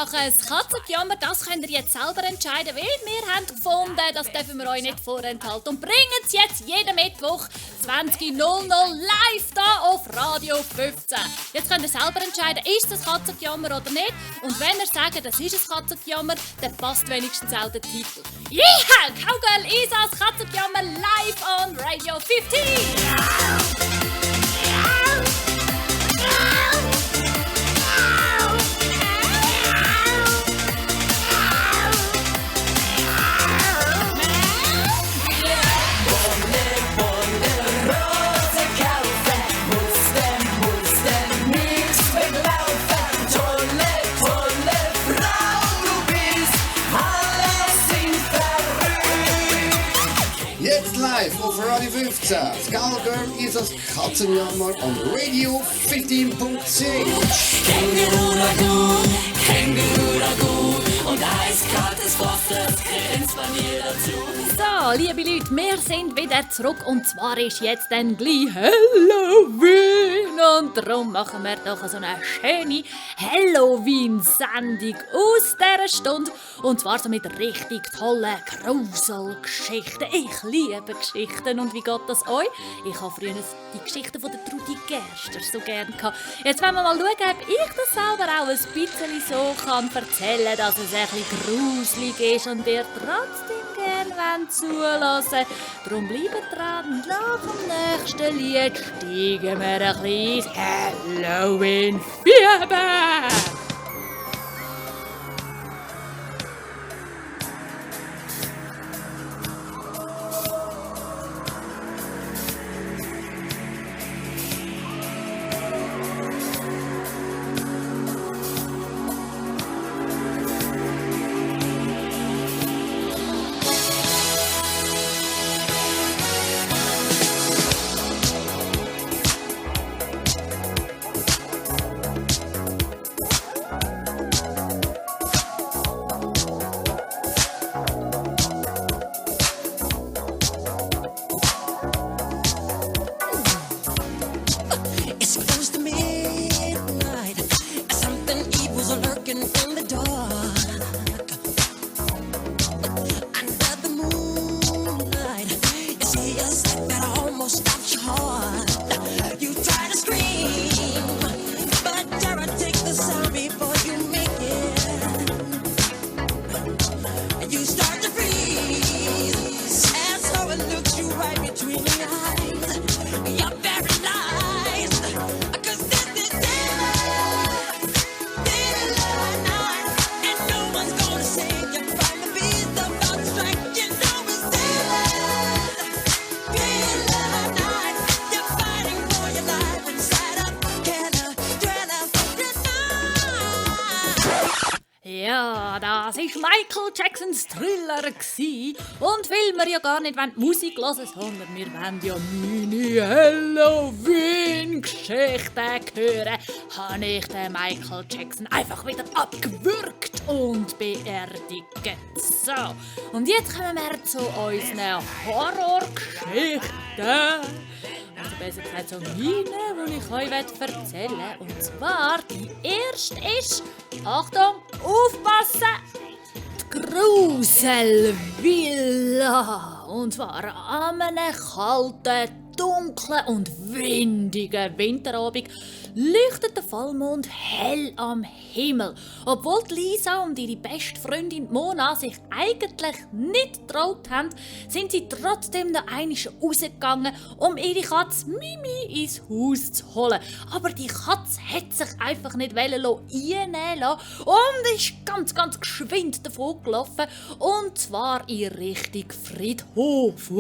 machen das Katzenjammer, das könnt ihr jetzt selber entscheiden, weil wir haben gefunden, das dürfen wir euch nicht vorenthalten und bringen es jetzt jeden Mittwoch 20.00 live da auf Radio 15. Jetzt könnt ihr selber entscheiden, ist das Katzenjammer oder nicht. Und wenn ihr sagt, das ist ein Katzenjammer, dann passt wenigstens auch der Titel. Yeah! Cowgirl Isas Katzenjammer live on Radio 15! Jetzt live auf Radio 15. Cowgirl ist das Katzenjammer on Radio 15.10. Känguru und eiskaltes Wasser, das Grenzvanier dazu. So, liebe Leute, wir sind wieder zurück und zwar ist jetzt dann gleich Halloween und darum machen wir doch so eine schöne Halloween-Sendung aus dieser Stunde und zwar so mit richtig tollen Gruselgeschichten. Ich liebe Geschichten und wie geht das euch? Ich habe früher die Geschichten von der Trudi Gerster so gerne gehabt. Jetzt wollen wir mal schauen, ob ich das selber auch ein bisschen so kann erzählen, dass es ein bisschen gruselig ist und ihr trotzdem gerne zulassen. Darum bleibt dran und nach dem nächsten Lied steigen wir ein bisschen ins Halloween-Fieber. Ja, das war Michael Jacksons Thriller. Und weil wir ja gar nicht die Musik hören, sondern wir wollen ja meine Halloween-Geschichten hören, habe ich den Michael Jackson einfach wieder abgewürgt und beerdigt. So, und jetzt kommen wir zu unseren Horrorgeschichten. Also besser gesagt so meine, die ich euch erzählen will. Und zwar, die erste ist, Achtung, aufpassen, die Gruselvilla. Und zwar an einem kalten, dunklen und windigen Winterabend leuchtet der Vollmond hell am Himmel. Obwohl Lisa und ihre beste Freundin Mona sich eigentlich nicht getraut haben, sind sie trotzdem noch einmal rausgegangen, um ihre Katze Mimi ins Haus zu holen. Aber die Katze hat sich einfach nicht reinnehmen lassen und ist ganz geschwind davon gelaufen, und zwar in Richtung Friedhof.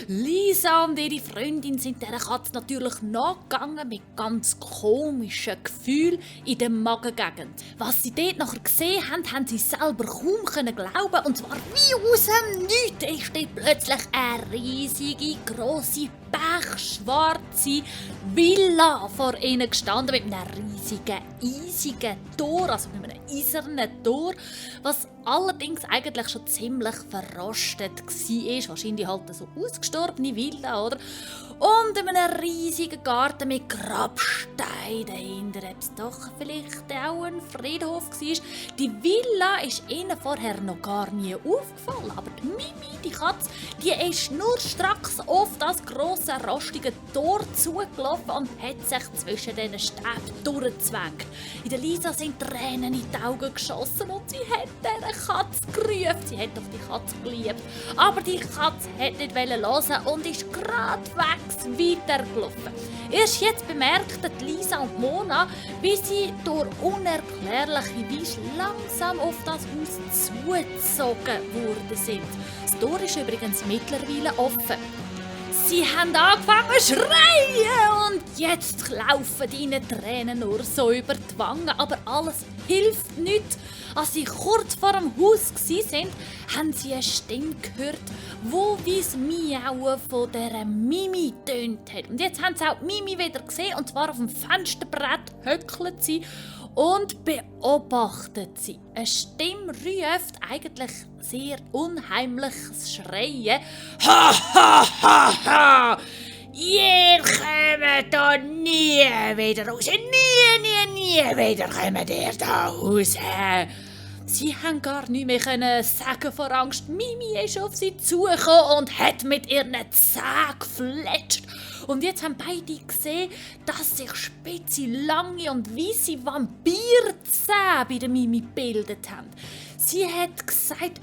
Lisa und ihre Freundin sind dieser Katze natürlich nachgegangen mit ganz komischen Gefühlen in der Magengegend. Was sie dort nachher gesehen haben, haben sie selber kaum glauben. Und zwar wie aus dem Nichts ist dort plötzlich eine riesige, grosse, pechschwarze Villa vor ihnen gestanden mit einem riesigen, eisigen Tor, also mit einem eisernen Tor, was allerdings eigentlich schon ziemlich verrostet war. Wahrscheinlich halt so ausgestorbene Villa, oder? Und in einem riesigen Garten mit Grabsteinen dahinter, ob es doch vielleicht auch ein Friedhof war. Die Villa ist ihnen vorher noch gar nie aufgefallen, aber die Mimi, die Katze, die ist nur stracks auf das grosse, rostige Tor zugelaufen und hat sich zwischen diesen Stäben durchgezwängt. In der Lisa sind Tränen in die Augen geschossen und sie hat diese Katze gerufen. Sie hat auf die Katze geliebt, aber die Katze hat nicht hören und ist geradewegs weitergelaufen. Erst jetzt bemerkten Lisa und Mona, wie sie durch unerklärliche Weise langsam auf das Haus zugezogen worden sind. Das Tor ist übrigens mittlerweile offen. Sie haben angefangen zu schreien und jetzt laufen ihnen Tränen nur so über die Wangen, aber alles hilft nichts. Als sie kurz vor dem Haus waren, haben sie eine Stimme gehört, die wie das Miauen von dieser Mimi tönt hat. Und jetzt haben sie auch die Mimi wieder gesehen, und zwar auf dem Fensterbrett höckelt sie und beobachtet sie. Eine Stimme ruft eigentlich sehr unheimliches Schreien. Ha, ha, ha, ha! Ihr kommt da nie wieder raus. Nie wieder kommt ihr da raus. Sie haben gar nicht mehr sagen vor Angst. Mimi ist auf sie zugekommen und hat mit ihren Zähnen gefletscht. Und jetzt haben beide gesehen, dass sich spitze, lange und weisse Vampirzähne bei der Mimi gebildet haben. Sie hat gesagt,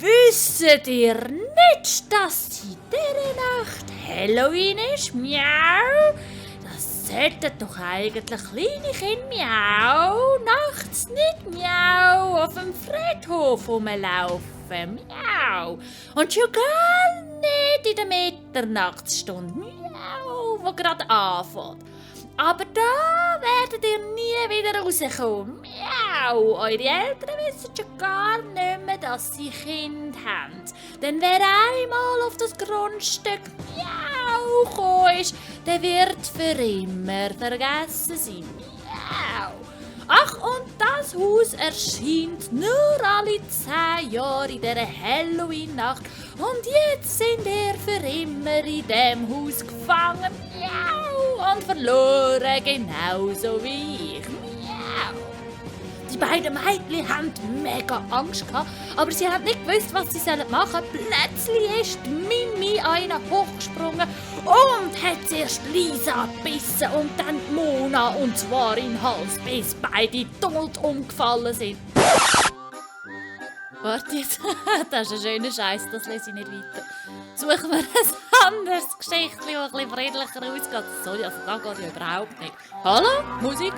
wisset ihr nicht, dass in dieser Nacht Halloween ist? Miau! Das sollten doch eigentlich kleine Kinder miau, nachts nicht miau, auf dem Friedhof rumlaufen, miau. Und schon gar nicht in der Mitternachtsstunde, miau, wo gerade anfängt. Aber da werdet ihr nie wieder rauskommen. Miau! Eure Eltern wissen schon gar nicht mehr, dass sie Kinder haben. Denn wer einmal auf das Grundstück Miau gekommen ist, der wird für immer vergessen sein. Miau! Ach, und das Haus erscheint nur alle 10 Jahre in dieser Halloween-Nacht. Und jetzt sind ihr für immer in diesem Haus gefangen. Miau! Und verloren, genauso wie ich. Miau! Die beiden Mädchen hatten mega Angst gehabt, aber sie haben nicht gewusst, was sie machen sollen. Plötzlich ist die Mimi an ihnen hochgesprungen und hat zuerst Lisa gebissen und dann Mona, und zwar in den Hals, bis beide tot umgefallen sind. Warte jetzt, das ist ein schöner Scheiß, das lese ich nicht weiter. Suchen wir ein anderes Geschichtchen, das ein bisschen friedlicher ausgeht. Sorry, also da geht ja überhaupt nicht. Hallo? Musik?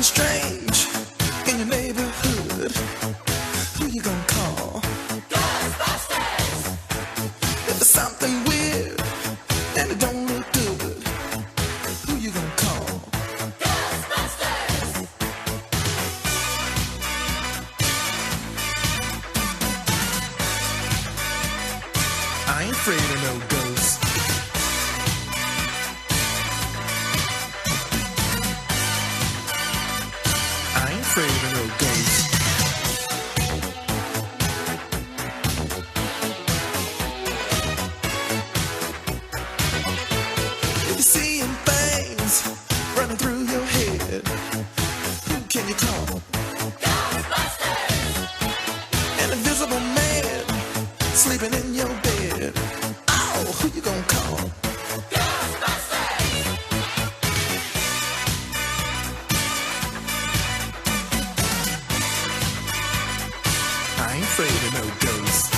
Strange in your neighborhood. Who you gonna call? Ghostbusters! If there's something weird and it don't look good, who you gonna call? Ghostbusters! I ain't afraid of no ghosts. Afraid of no ghosts. If you're seeing things running through your head, who can you call? Ghostbusters! An invisible man sleeping in your bed. Oh, who you gonna call? I ain't afraid of no ghosts.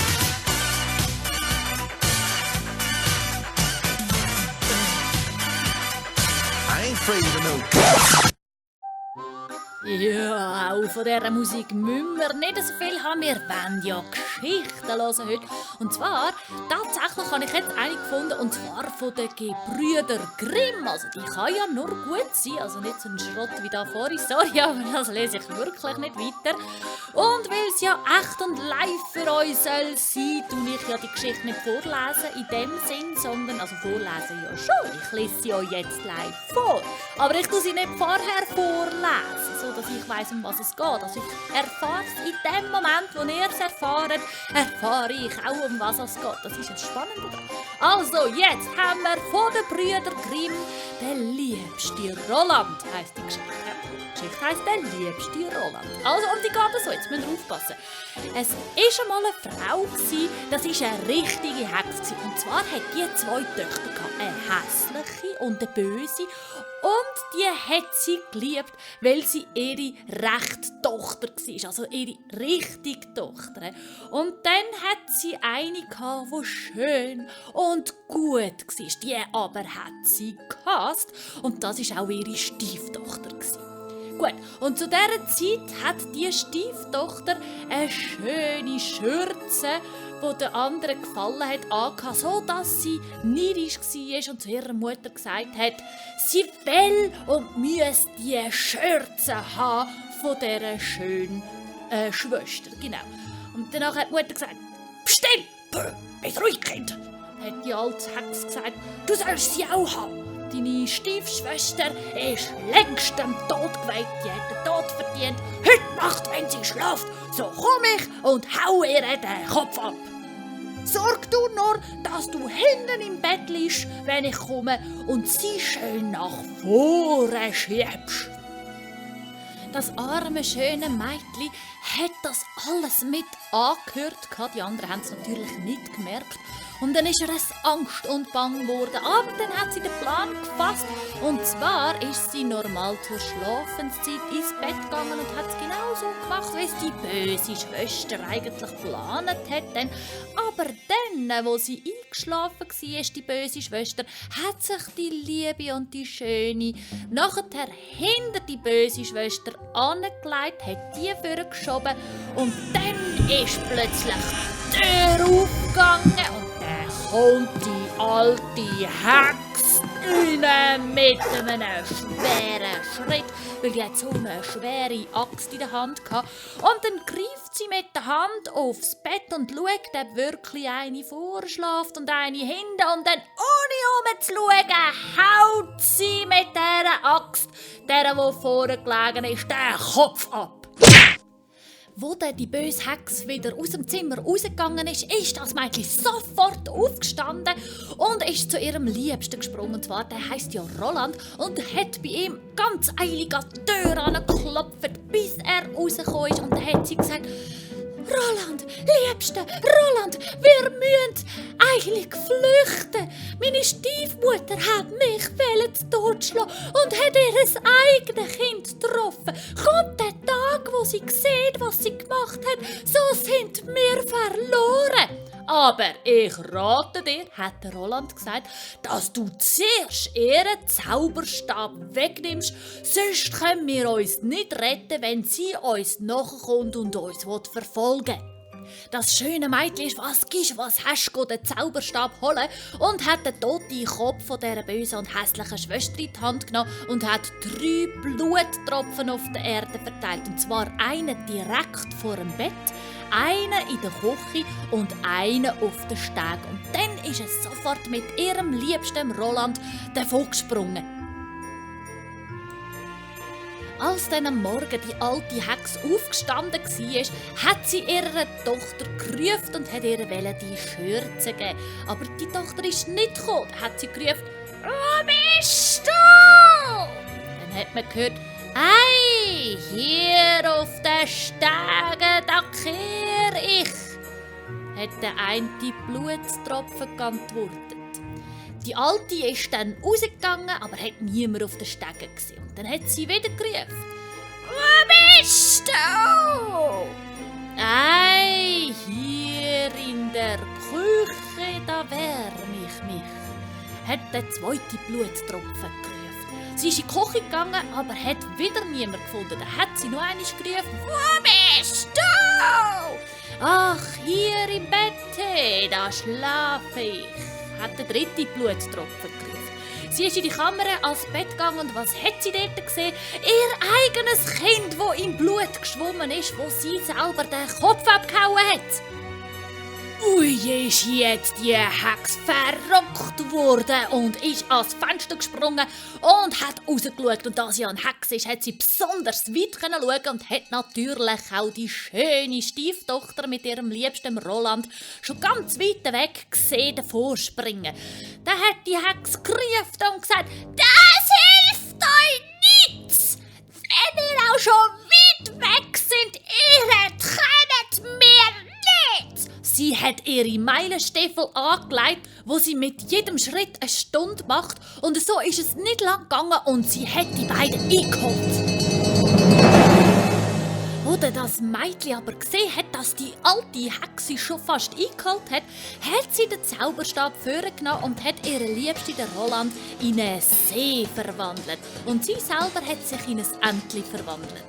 I ain't afraid of no ghosts. Ja, auch von dieser Musik müssen wir nicht so viel haben. Wir wollen ja Geschichten hören heute. Und zwar, tatsächlich habe ich jetzt eine gefunden, und zwar von den Gebrüder Grimm. Also die kann ja nur gut sein, also nicht so ein Schrott wie da vorhin, sorry, aber das lese ich wirklich nicht weiter. Und weil es ja echt und live für euch soll sein, tue ich ja die Geschichte nicht vorlesen in dem Sinn, sondern, also vorlesen ja schon, ich lese sie euch jetzt live vor. Aber ich tue sie nicht vorher vorlesen, sodass ich weiss, um was es geht. Also ich erfahre es in dem Moment, wo ihr es erfahrt, erfahre ich auch, um was es geht. Das ist das Spannende daran. Also, jetzt haben wir von den Brüdern Grimm «Der liebste Roland» heisst die Geschichte. Die Geschichte heisst «Der liebste Roland». Also, um die geht es so, jetzt müsst ihr aufpassen. Es war einmal eine Frau, das war eine richtige Hexe. Und zwar hat die zwei Töchter gehabt, eine hässliche und eine böse. Und die hat sie geliebt, weil sie ihre rechte Tochter war, also ihre richtige Tochter. Und dann hat sie eine gehabt, die schön und gut war. Die aber hat sie gehasst. Und das war auch ihre Stieftochter. Gut, und zu dieser Zeit hat die Stieftochter eine schöne Schürze, die der anderen gefallen hat, angehabt, so dass sie neidisch war und zu ihrer Mutter gesagt hat, sie will und müsse die Schürze haben von dieser schönen Schwester. Genau. Und danach hat die Mutter gesagt, «Still, bist ruhig, Kind!» hat die alte Hexe gesagt, «Du sollst sie auch haben. Deine Stiefschwester ist längst dem Tod geweiht, die hat den Tod verdient. Heute Nacht, wenn sie schläft, so komm ich und hau ihr den Kopf ab. Sorg du nur, dass du hinten im Bett liegst, wenn ich komme, und sie schön nach vorne schiebst.» Das arme, schöne Mädchen hat das alles mit angehört. Die anderen haben es natürlich nicht gemerkt. Und dann ist ihr es Angst und Bang geworden. Aber dann hat sie den Plan gefasst. Und zwar ist sie normal zur Schlafenszeit ins Bett gegangen und hat es genau so gemacht, wie es die böse Schwester eigentlich geplant hat. Aber dann, wo sie eingeschlafen war, die böse Schwester, hat sich die Liebe und die Schöne nachher hinter die böse Schwester angelegt, hat die vorgeschoben und dann ist plötzlich die Tür aufgegangen und dann kommt die alte Hexe rein mit einem schweren Schritt, weil die hat so eine schwere Axt in der Hand hatte. Und dann greift sie mit der Hand aufs Bett und schaut, ob wirklich eine vorschläft und eine hinten. Und dann, ohne umzuschauen, haut sie mit dieser Axt, der vorne gelegen ist, den Kopf ab. Wo dann die böse Hexe wieder aus dem Zimmer rausgegangen ist, ist das Mädchen sofort aufgestanden und ist zu ihrem Liebsten gesprungen. Und zwar, der heisst ja Roland und hat bei ihm ganz eilig an die Tür angeklopft, bis er rausgekommen ist. Und dann hat sie gesagt, «Roland, Liebster, Roland, wir müssen eigentlich flüchten. Meine Stiefmutter hat mich zu Tod schlagen und hat ihr eigenes Kind getroffen. Kommt der Tag, wo sie sieht, was sie gemacht hat, so sind wir verloren.» «Aber ich rate dir», hat der Roland gesagt, «dass du zuerst ihren Zauberstab wegnimmst, sonst können wir uns nicht retten, wenn sie uns nachkommt und uns verfolgen will.» Das schöne Mädchen ist, was hast du, den Zauberstab holen, und hat den toten Kopf von dieser bösen und hässlichen Schwester in die Hand genommen und hat 3 Bluttropfen auf der Erde verteilt. Und zwar einen direkt vor dem Bett, einen in der Küche und einen auf den Steg. Und dann ist es sofort mit ihrem Liebsten Roland davon gesprungen. Als dann am Morgen die alte Hexe aufgestanden war, hat sie ihrer Tochter gerufen und hat ihr die Schürze geben. Aber die Tochter ist nicht gekommen, hat sie gerufen, «Wo bist du?» Dann hat man gehört, «Ei, hier auf den Stegen, da kehr ich», hat der eine Blutstropfen geantwortet. Die Alte ist dann rausgegangen, aber hat niemand auf den Stegen gesehen. Und dann hat sie wieder gerufen, «Wo bist du?» «Ei, hier in der Küche, da wärme ich mich», hat der zweite Blutstropfen gerufen. Sie ist in die Küche gegangen, aber hat wieder niemand gefunden. Dann hat sie noch einmal gerufen, «Wo bist du?» »Ach, hier im Bett, da schlafe ich«, hat der dritte Blutstropfen gerufen. Sie ist in die Kammer ans Bett gegangen und was hat sie dort gesehen? Ihr eigenes Kind, das im Blut geschwommen ist, wo sie selber den Kopf abgehauen hat. Ui, ist jetzt die Hex verrückt worden und ist ans Fenster gesprungen und hat rausgeschaut. Und da sie eine Hex ist, hat sie besonders weit schauen und hat natürlich auch die schöne Stieftochter mit ihrem liebsten Roland schon ganz weit weg gesehen davor springen. Da hat die Hex gerufen und gesagt, «Das hilft euch nichts! Wenn ihr auch schon weit weg sind, ihr kommt mir nicht!» Sie hat ihre Meilenstiefel angelegt, wo sie mit jedem Schritt eine Stunde macht. Und so ist es nicht lang gegangen und sie hat die beiden eingeholt. Als das Mädchen aber gesehen hat, dass die alte Hexe schon fast eingeholt hat, hat sie den Zauberstab vorgenommen und hat ihren Liebsten, den Roland, in einen See verwandelt. Und sie selber hat sich in ein Entli verwandelt.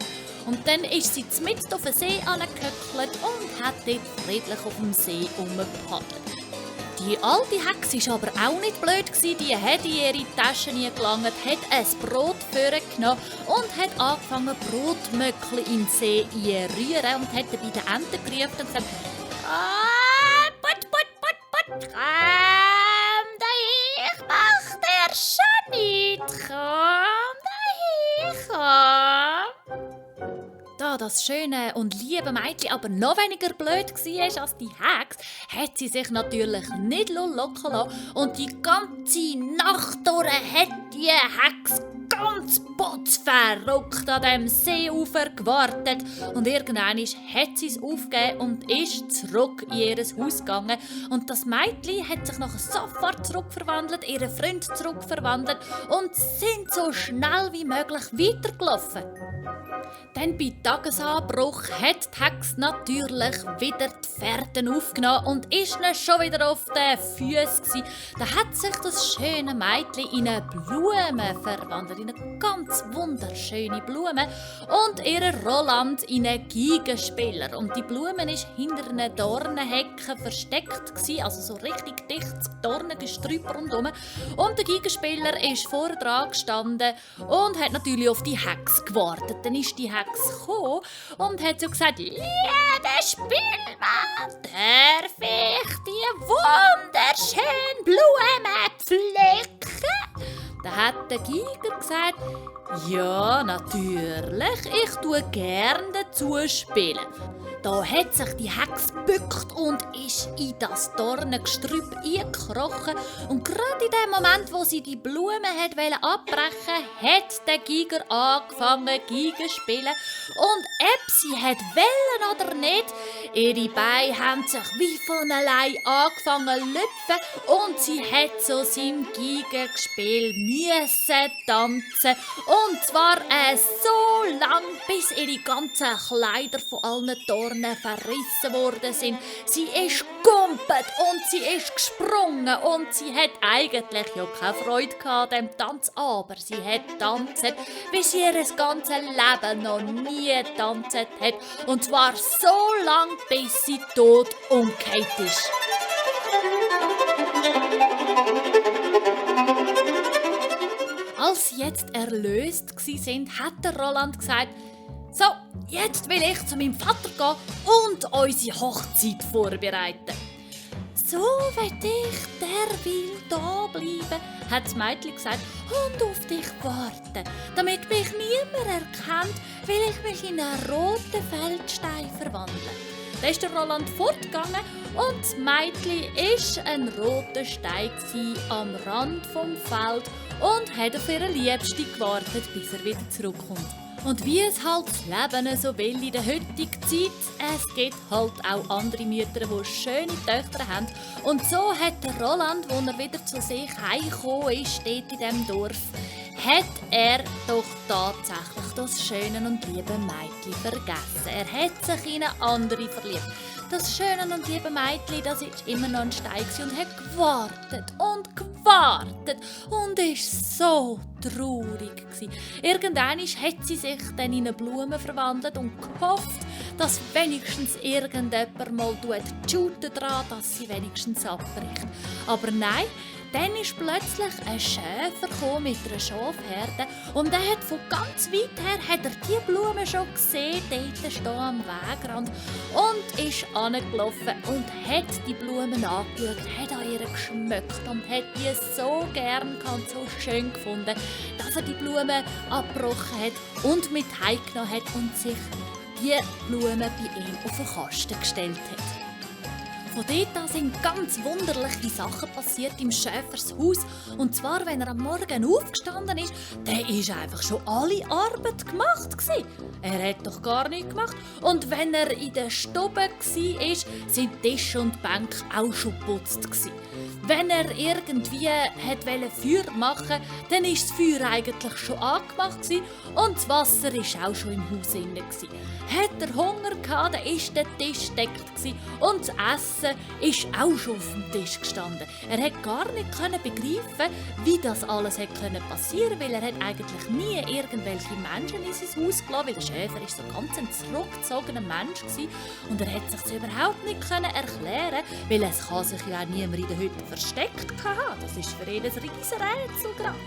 Und dann ist sie mitten auf den See angehöckelt und hat dort friedlich auf dem See rumgepaddelt. Die alte Hexe war aber auch nicht blöd. Die hat in ihre Tasche gelangt, hat ein Brot vorgenommen und hat angefangen, Brotmöckli in den See einzurühren und hat bei den Enten gerufen und gesagt, «Put, put, put, put, komm dahin, ich mach dir schon nicht, komm dahin, komm.» Da das schöne und liebe Mädchen aber noch weniger blöd war als die Hex, hat sie sich natürlich nicht locken lassen und die ganze Nacht durch hat die Hex ganz putzverrückt an dem Seeufer gewartet und irgendwann hat sie es aufgegeben und ist zurück in ihr Haus gegangen und das Mädchen hat sich nachher sofort zurückverwandelt, ihren Freund zurückverwandelt und sind so schnell wie möglich weitergelaufen. Dann bei Tagesanbruch hat die Hex natürlich wieder die Fährten aufgenommen und ist dann schon wieder auf den Füßen. Da hat sich das schöne Mädchen in eine Blume verwandelt, in eine ganz wunderschöne Blume und ihr Roland in einen Geigenspieler. Und die Blume war hinter einer Dornenhecke versteckt, also so richtig dichtes Dornengestrüpp rundherum. Und der Geigenspieler ist vorne dran gestanden und hat natürlich auf die Hex gewartet. Dann ist die Hex gekommen und hat so gesagt, «Liebe Spielmann, darf ich die wunderschöne Blume pflücken?» Da hat der Geiger gesagt, «Ja, natürlich, ich tue gern dazu spielen.» Da hat sich die Hex gebückt und ist in das Dornengestrüpp eingekrochen. Und gerade in dem Moment, wo sie die Blume abbrechen wollte, hat der Geiger angefangen, Geige zu spielen. Und ob sie wollen oder nicht, ihre Beine haben sich wie von allein angefangen zu lüpfen und sie hat so seinem Geigenspiel müssen tanzen. Und zwar so lang, bis ihre ganzen Kleider von allen Dornen verrissen worden sind. Sie ist gumpet und sie ist gesprungen und sie hat eigentlich ja keine Freude an dem Tanz, aber sie hat getanzt, wie sie ihr ganzes Leben noch nie getanzt hat. Und zwar so lang, bis sie tot umgekehrt ist. Als sie jetzt erlöst waren, hat der Roland gesagt, «So, jetzt will ich zu meinem Vater gehen und unsere Hochzeit vorbereiten.» «So will ich, der will da bleiben», hat das Mädchen gesagt, «und auf dich warten. Damit mich niemand erkennt, will ich mich in einen roten Feldstein verwandeln.» Dann ist der Roland fortgegangen und das Mädchen war ein roter Stein am Rand vom Feld und hat auf ihren Liebsten gewartet, bis er wieder zurückkommt. Und wie es halt das Leben so will in der heutigen Zeit, es gibt halt auch andere Mütter, die schöne Töchter haben. Und so hat der Roland, als er wieder zu sich heimgekommen ist, dort in diesem Dorf, hat er doch tatsächlich das schöne und liebe Mädchen vergessen. Er hat sich in eine andere verliebt. Das schöne und liebe Mädchen, das war immer noch ein Stein und hat gewartet und gewartet gewartet und ist so traurig gsi. Irgendwann hat sie sich dann in eine Blume verwandelt und gehofft, dass wenigstens irgendjemand mal shooten dran, dass sie wenigstens abbricht. Aber nein, dann ist plötzlich ein Schäfer mit einer Schafherde und er hat von ganz weit her die Blume schon gesehen, dort stehen am Wegrand, und ist angelaufen und hat die Blumen angeschaut, hat an ihr geschmückt und hat die so gern und so schön gefunden, dass er die Blume abgebrochen hat und mit heimgenommen hat und sich die Blumen bei ihm auf den Kasten gestellt hat. Von dort an sind ganz wunderliche Sachen passiert im Schäfershaus. Und zwar, wenn er am Morgen aufgestanden ist, dann war einfach schon alle Arbeit gemacht gewesen. Er hat doch gar nichts gemacht. Und wenn er in der Stube war, sind Tisch und Bank auch schon geputzt gewesen. Wenn er irgendwie Feuer machen wollte, dann war das Feuer eigentlich schon angemacht gewesen und das Wasser war auch schon im Haus drin. Hat er Hunger gehabt, dann war der Tisch gedeckt gewesen und das Essen ist auch schon auf dem Tisch gestanden. Er konnte gar nicht begreifen, wie das alles passieren konnte, weil er eigentlich nie irgendwelche Menschen in sein Haus gelassen, weil der Schäfer war so ganz ein zurückgezogener Mensch gewesen, und er konnte sich das überhaupt nicht erklären, weil es kann sich ja auch niemand in der Hütte versteckt haben. Das ist für ihn ein riesiges Rätsel gerade.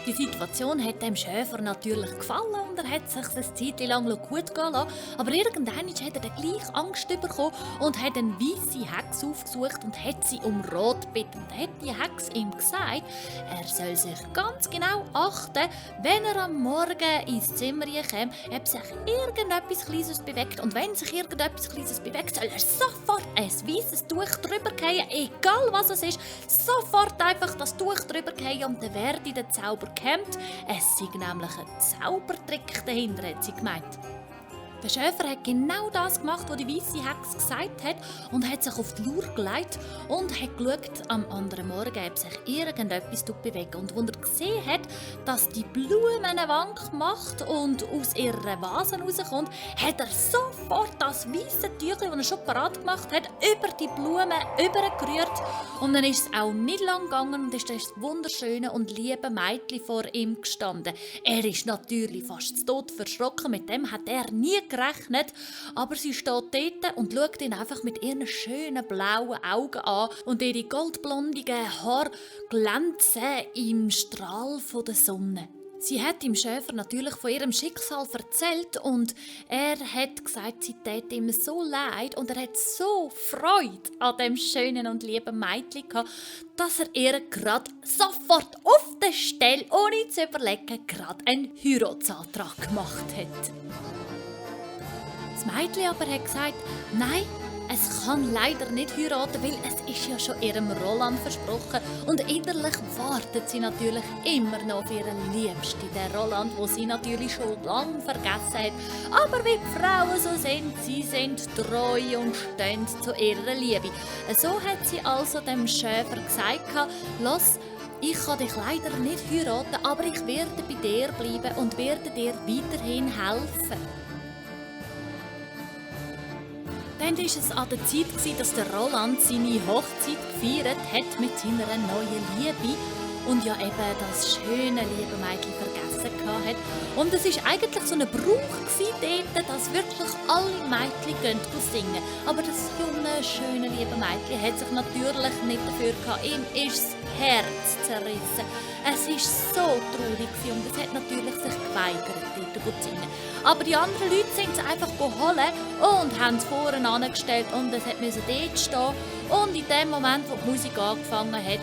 Die Situation hat dem Schäfer natürlich gefallen und er hat sich eine Zeit lang gut gehen lassen. Aber irgendwann hat er dann gleich Angst bekommen und hat eine weisse Hex aufgesucht und hat sie um Rat gebeten. Und hat die Hex ihm gesagt, er soll sich ganz genau achten, wenn er am Morgen ins Zimmer kommt, ob sich irgendetwas Kleines bewegt. Und wenn sich irgendetwas Kleines bewegt, soll er sofort ein weisses Tuch drüber fallen, egal was es ist. Sofort einfach das Tuch drüber fallen und dann werde der Zauber kämmt. Es sei nämlich ein Zaubertrick dahinter, hat sie gemeint. Der Schäfer hat genau das gemacht, was die weisse Hex gesagt hat, und hat sich auf die Lauer gelegt und hat geschaut am anderen Morgen, ob sich irgendetwas bewegt. Und als er gesehen hat, dass die Blume eine Wank macht und aus ihrer Vase rauskommt, hat er sofort das weisse Tüchlein, das er schon parat gemacht hat, über die Blume übergerührt. Und dann ist es auch nicht lang gegangen und ist das wunderschöne und liebe Mädchen vor ihm gestanden. Er ist natürlich fast zu Tod verschrocken, mit dem hat er nie gerechnet, aber sie steht dort und schaut ihn einfach mit ihren schönen blauen Augen an und ihre goldblondigen Haare glänzen im Strahl der Sonne. Sie hat dem Schäfer natürlich von ihrem Schicksal erzählt und er hat gesagt, sie täte ihm so leid und er hat so Freude an dem schönen und lieben Mädchen gehabt, dass er ihr gerade sofort auf der Stelle, ohne zu überlegen, gerade einen Heiratsantrag gemacht hat. Das Mädchen aber hat gesagt, nein, es kann leider nicht heiraten, weil es ist ja schon ihrem Roland versprochen. Und innerlich wartet sie natürlich immer noch auf ihren Liebsten, den Roland, den sie natürlich schon lange vergessen hat. Aber wie die Frauen so sind, sie sind treu und stehen zu ihrer Liebe. So hat sie also dem Schäfer gesagt, «Lass, ich kann dich leider nicht heiraten, aber ich werde bei dir bleiben und werde dir weiterhin helfen.» Dann war es an der Zeit, dass der Roland seine Hochzeit gefeiert hat mit seiner neuen Liebe und ja eben das schöne liebe Mädchen vergessen hat. Und es war eigentlich so ein Brauch dort, dass wirklich alle Mädchen singen. Aber das junge, schöne liebe Mädchen hat sich natürlich nicht dafür gehabt. Ihm ist das Herz zerrissen. Es war so traurig und es hat natürlich sich geweigert, dort zu singen. Aber die anderen Leute sind es einfach geholt und haben es vorne angestellt und es musste dort stehen. Und in dem Moment, wo die Musik angefangen hat,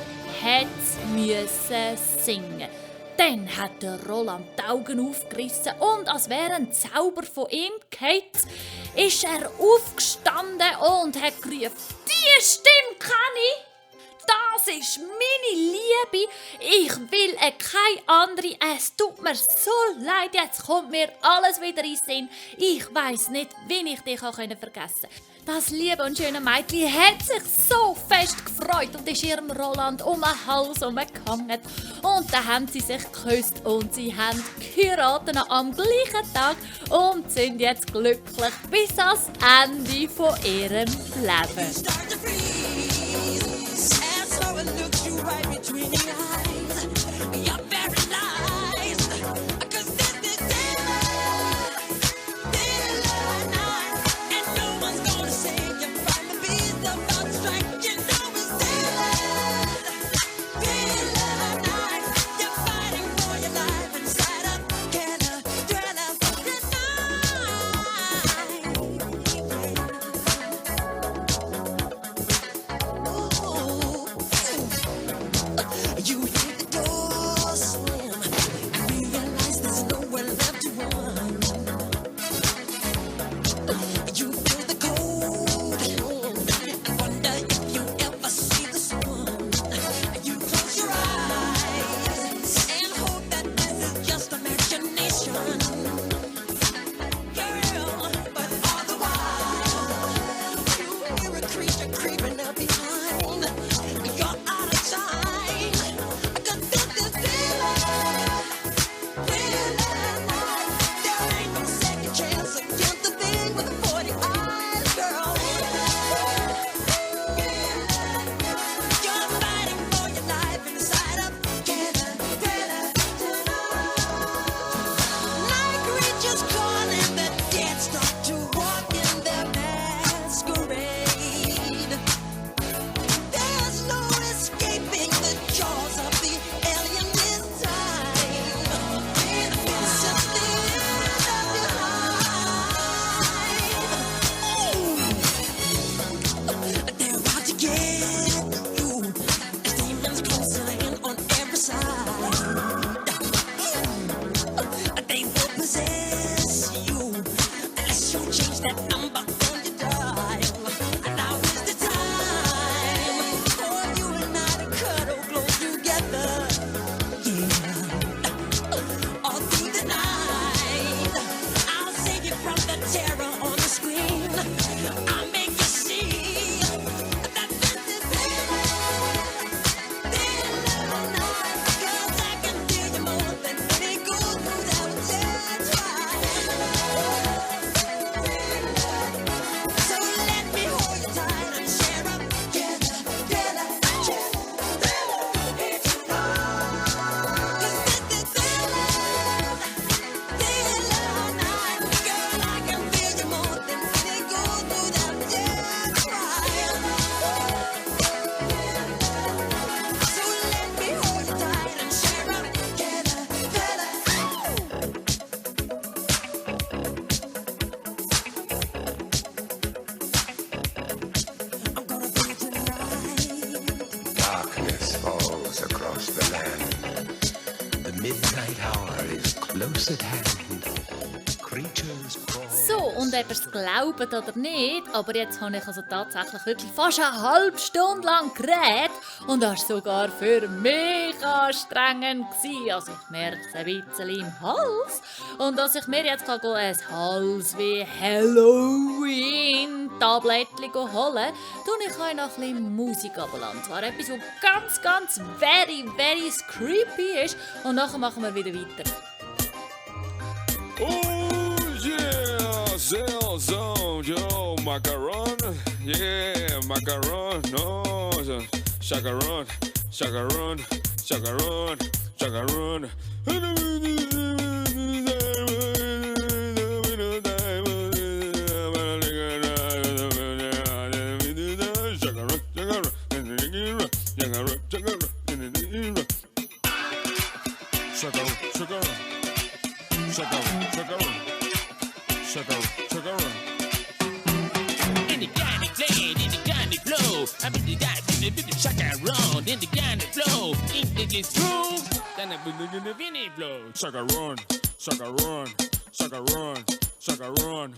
musste es singen. Dann hat der Roland die Augen aufgerissen und als wäre ein Zauber von ihm gefallen, ist er aufgestanden und hat gerufen, «Die Stimme kann ich! Das ist meine Liebe! Ich will keine andere! Es tut mir so leid, jetzt kommt mir alles wieder in den Sinn. Ich weiss nicht, wie ich dich vergessen kann.» Das liebe und schöne Mädchen hat sich so fest gefreut und ist ihrem Roland um den Hals herumgehangen. Und dann haben sie sich geküsst und sie haben geheiratet am gleichen Tag und sind jetzt glücklich bis ans Ende von ihrem Leben. Start to freeze, and so it looks you right between you. midnight hour is close at hand. Creatures crawl. So, und ob ihr es glaubt oder nicht, aber jetzt habe ich also tatsächlich wirklich fast eine halbe Stunde lang geredet und das war sogar für mich anstrengend gewesen. Also ich merke es ein bisschen im Hals. Und dass ich mir jetzt ein Hals wie Halloween-Tablettchen holen, tue ich euch noch ein bisschen Musik abladen. Zwar etwas, was ganz, ganz very creepy ist. Und nachher machen wir wieder weiter. Oh yeah, so, yo, macaron, yeah, macaron, no, chacaron, chacaron, chacaron, chacaron. In the Gandhi blade, in the Gandhi flow. I be the guy, be the shaka run. In the Gandhi flow, in the gets through. Then I be the Vinny flow. Chacaron, chacaron, chacaron, chacaron.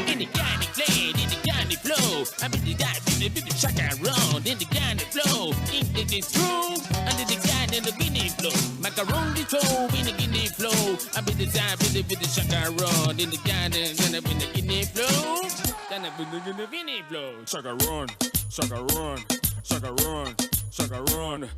In the Gandhi blade, in the Gandhi flow. I be the guy, be the shaka run. In the Gandhi flow, in the gets through. Under the Gandhi and the Vinny flow. Macaroni flow, in the Guinea flow. I be the guy, be the shaka run. In the Gandhi and the Guinea flow. Then I be the Vinny flow. Chacaron, chacaron, chacaron, chacaron.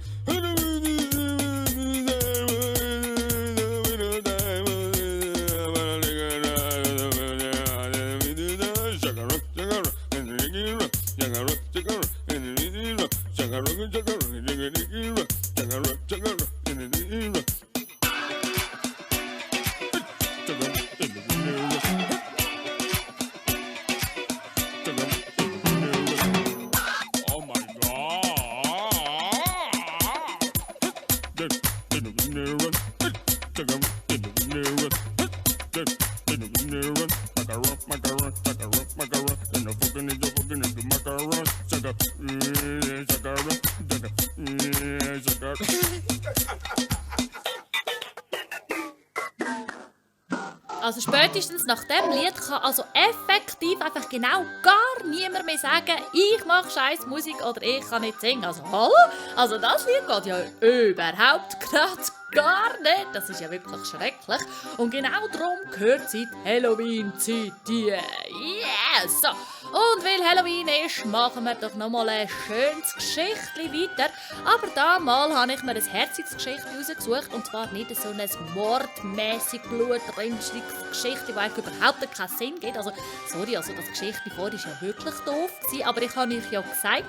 Also spätestens nach dem Lied kann also effektiv einfach genau gar niemand mehr sagen, ich mache scheiß Musik oder ich kann nicht singen. Also hallo? Also das Lied geht ja überhaupt gerade gar nicht. Das ist ja wirklich schrecklich. Und genau darum gehört sie die Halloween-Zeit. Yes! So. Und weil Halloween ist, machen wir doch nochmal ein schönes Geschichtchen weiter. Aber damals habe ich mir ein herziges Geschichtchen rausgesucht. Und zwar nicht so ein mordmässig blutrünstiges Geschichtchen, das überhaupt keinen Sinn gibt. Also, sorry, also das Geschichtchen vorher war ja wirklich doof gewesen, aber ich habe euch ja gesagt,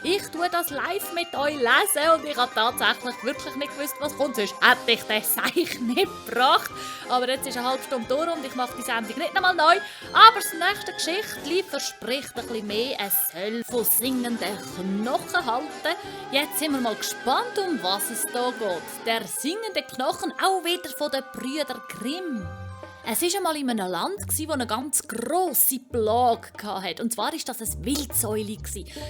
ich tue das live mit euch lesen und ich habe tatsächlich wirklich nicht gewusst, was kommt. Sonst hätte ich das Seich nicht gebracht. Aber jetzt ist eine halbe Stunde durch und ich mache die Sendung nicht nochmal neu. Aber das nächste Geschichtchen verspricht ein bisschen mehr. Es soll von singenden Knochen halten. Jetzt sind wir mal gespannt, um was es hier geht. Der singende Knochen, auch wieder von den Brüdern Grimm. Es war einmal in einem Land, das eine ganz grosse Plage hatte. Und zwar war das ein Wildsäuli.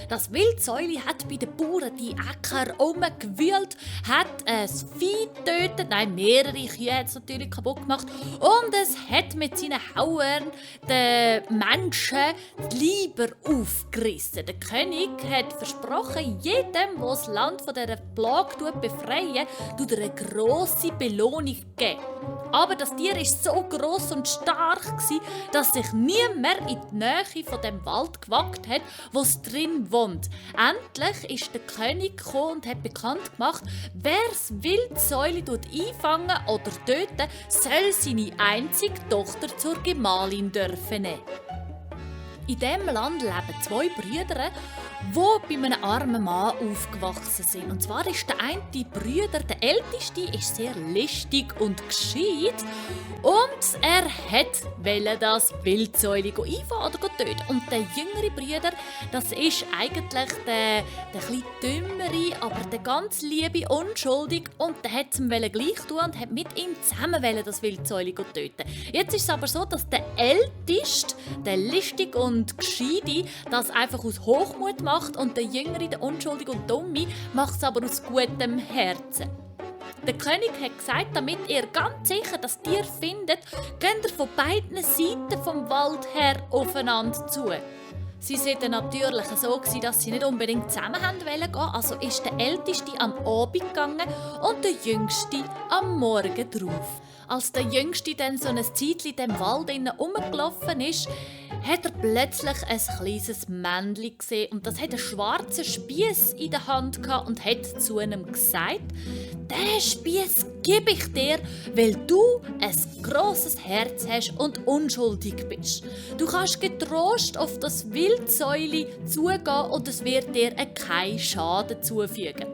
Das Wildsäuli hat bei den Bauern die Äcker rumgewühlt, hat ein Vieh getötet, nein, mehrere Kühe hat es natürlich kaputt gemacht. Und es hat mit seinen Hauern den Menschen die Leiber aufgerissen. Der König hat versprochen, jedem, der das Land von dieser Plage befreien, tut er eine grosse Belohnung geben. Aber das Tier war so gross und stark, dass sich niemand in die Nähe von dem Wald gewagt hat, wo es drin wohnt. Endlich ist der König gekommen und hat bekannt gemacht, wer das Wildsäule einfangen oder töten, soll seine einzige Tochter zur Gemahlin dürfen nehmen. In diesem Land leben 2 Brüder, die bei einem armen Mann aufgewachsen sind. Und zwar ist der eine Bruder, der älteste, ist sehr listig und gescheit. Und er wollte das Wildsäule einfangen oder töten. Und der jüngere Bruder, das ist eigentlich der etwas dümmere, aber der ganz liebe, unschuldig. Und der wollte es ihm gleich tun und hat mit ihm zusammen das Wildsäule töten. Jetzt ist es aber so, dass der Älteste, der listig und gescheite, das einfach aus Hochmut macht und der Jüngere, der unschuldige und dumme, macht es aber aus gutem Herzen. Der König hat gesagt, damit ihr ganz sicher das Tier findet, geht ihr von beiden Seiten vom Wald her aufeinander zu. Sie waren natürlich so, dass sie nicht unbedingt zusammen gehen, also ist der Älteste am Abend gegangen und der Jüngste am Morgen drauf. Als der Jüngste dann so ein Zeitchen in dem Wald herumgelaufen ist, hat er plötzlich ein kleines Männchen gesehen und das hat einen schwarzen Spiess in der Hand gehabt und hat zu ihm gesagt: «Den Spiess gebe ich dir, weil du ein grosses Herz hast und unschuldig bist. Du kannst getrost auf das Wildsäule zugehen und es wird dir keinen Schaden zufügen.»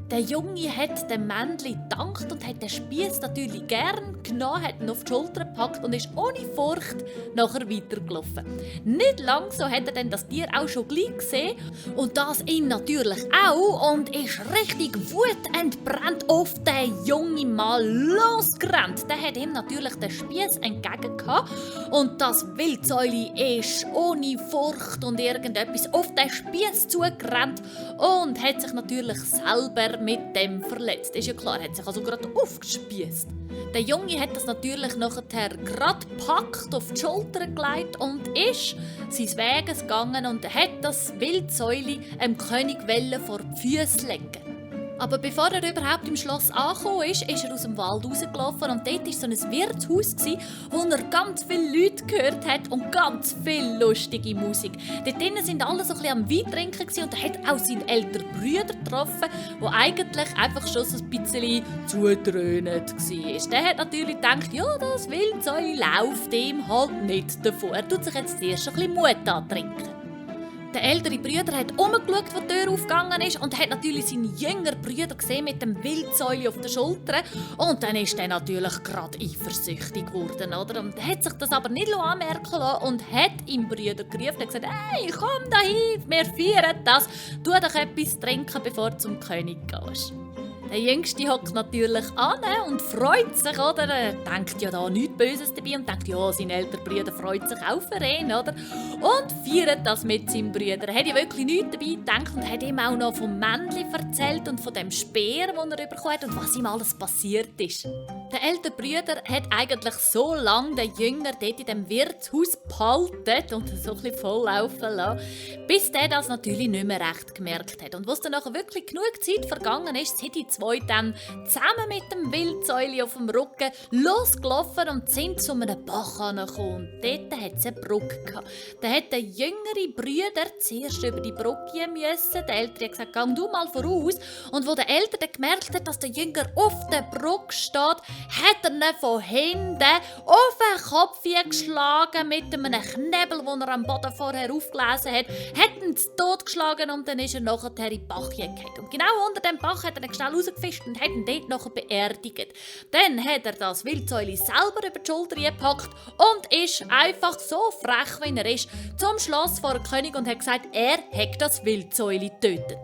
Der Junge hat dem Männchen gedankt und hat den Spiess natürlich gern genommen, hat ihn auf die Schulter gepackt und ist ohne Furcht nachher weitergelaufen. Nicht lang so hat er dann das Tier auch schon gleich gesehen und das ihn natürlich auch und ist richtig wutentbrannt auf den Jungen mal losgerannt. Der hat ihm natürlich den Spiess entgegengehabt und das Wildsäule ist ohne Furcht und irgendetwas auf den Spiess zugerannt und hat sich natürlich selber mit dem verletzt. Ist ja klar, hat sich also gerade aufgespiesst. Der Junge hat das natürlich nachher gerade gepackt, auf die Schulter gelegt und ist seines Weges gegangen und hat das Wildsäule dem König vor die Füße legen. Aber bevor er überhaupt im Schloss angekommen ist er aus dem Wald rausgelaufen und dort war so ein Wirtshaus, wo er ganz viele Leute gehört hat und ganz viel lustige Musik. Dort drinnen sind alle so ein bisschen am Weintrinken und er hat auch seinen älteren Bruder getroffen, der eigentlich einfach schon so ein bisschen zudröhnend war. Der hat natürlich gedacht, ja, das Wildsäule läuft ihm halt nicht davon. Er tut sich jetzt erst ein bisschen Mut antrinken. Der ältere Bruder hat umgeschaut, wo die Tür aufgegangen ist und hat natürlich seinen jüngeren Bruder gesehen mit dem Wildsäule auf der Schulter. Und dann ist er natürlich gerade eifersüchtig geworden, oder? Und hat sich das aber nicht anmerken lassen und hat ihm Bruder gerufen und gesagt: «Hey, komm da hin, wir feiern das. Tu doch etwas trinken, bevor du zum König gehst.» Der Jüngste hockt natürlich an und freut sich, oder? Er denkt ja da nichts Böses dabei und denkt, ja, sein älterer Bruder freut sich auch für ihn, oder? Und feiert das mit seinem Bruder. Er hat ja wirklich nichts dabei gedacht und hat ihm auch noch vom Männchen erzählt und von dem Speer, den er bekommen hat und was ihm alles passiert ist. Der ältere Bruder hat eigentlich so lange den Jünger dort in dem Wirtshaus behalten und so ein bisschen volllaufen lassen, bis der das natürlich nicht mehr recht gemerkt hat. Und als dann nachher wirklich genug Zeit vergangen ist, sind die zwei dann zusammen mit dem Wildsäule auf dem Rücken losgelaufen und sind zu einem Bach angekommen. Und dort hat es eine Brücke gehabt. Da hat der jüngere Bruder zuerst über die Brücke müssen. Der Ältere hat gesagt, geh du mal voraus. Und wo der Ältere dann gemerkt hat, dass der Jünger auf der Brücke steht, hat er ihn von hinten auf den Kopf geschlagen mit einem Knebel, den er am Boden vorher aufgelesen hat ihn zu Tod geschlagen und dann ist er nachher in den Bach gefallen. Und genau unter dem Bach hat er ihn schnell rausgefischt und hat ihn dort nachher beerdigt. Dann hat er das Wildsäule selber über die Schulter gepackt und ist einfach so frech, wie er ist, zum Schloss vor dem König und hat gesagt, er hätte das Wildsäule getötet.